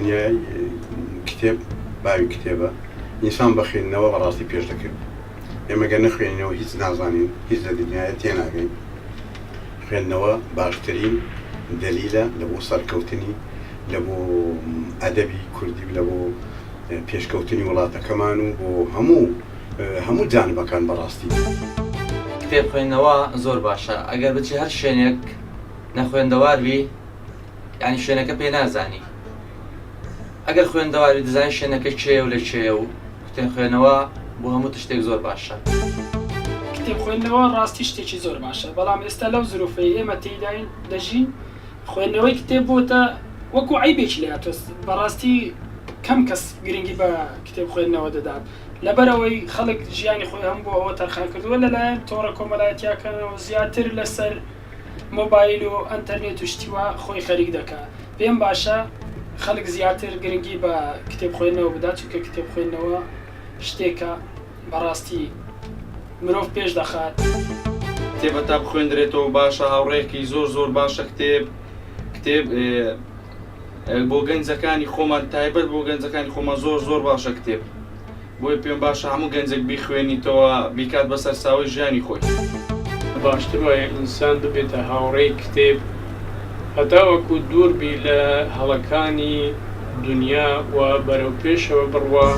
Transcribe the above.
دنیای کتێب باوی کتێبە، ئینسان بە خوێندنەوە بەڕاستی پێش دەکەوێت. ئێمە گەر نەخوێنینەوە هیچ نازانین، هیچ لە دنیایە تێناگەین. خوێندنەوە باشترین دەلیلە لە بۆ سەرکەوتنی، لە بۆ ئەدەبی کوردی و لە بۆ پێشکەوتنی وڵاتەکەمان و بۆ هەموو هەموو جانبەکان بەڕاستی. کتێب خوێندنەوە زۆر باشە ئەگەر بچی هەر شوێنێک نەخوێندەوار بی یانی شوێنەکە پێ نازانی ئەگەر خوێندەوار بی دەزانی شوێنەکە کێیە و لە کێیە و کتێب خوێنەوە بۆ هەموو تشتێک زۆر باشە. کتێب خوێندنەوە ڕاستی شتێکی زۆر باشە بەڵام ئێستا لەو زروفەی ئێمە تێیداین دەژین خوێندنەوەی کتێب بۆتە وەکو عەیبێکی لێهاتوە بەڕاستی کەم کەس گرنگی بە کتێب خوێندنەوە دەدات لەبەرئەوەی خەڵک ژیانی خۆی هەم بۆ ئەوە تەرخان کردووە لەلایەن تۆڕە کۆمەلایەتیاکانەوە زیاتر لەسەر مۆبایل و ئەنتەرنێت و شتی وا خۆی خەریک دەکا پێم باشە خەڵک زیاتر گرنگی بە کتێب خوێندنەوە بدات چونکە کتێب خوێندنەوە شتێکە بەڕاستی مرۆڤ پێش دەخات. کتێب هەتا بخوێندرێتەوە باشە هاوڕێیەکی زۆر زۆر باشە کتێب کتێب بۆ گەنجەکانی خۆمان تایبەت بۆ گەنجەکانی خۆمان زۆر زۆر باشە کتێب بۆیە پێم باشە هەموو گەنجێک بیخوێنیتەوە بیکات بە سەرچاوەی ژیانی خۆی. باشتر وایە ئینسان ببێتە هاوڕێی کتێب هەتاوەکو دوور بی لە هەڵەکانی دونیا و بەرەو پێشەوە بڕوا.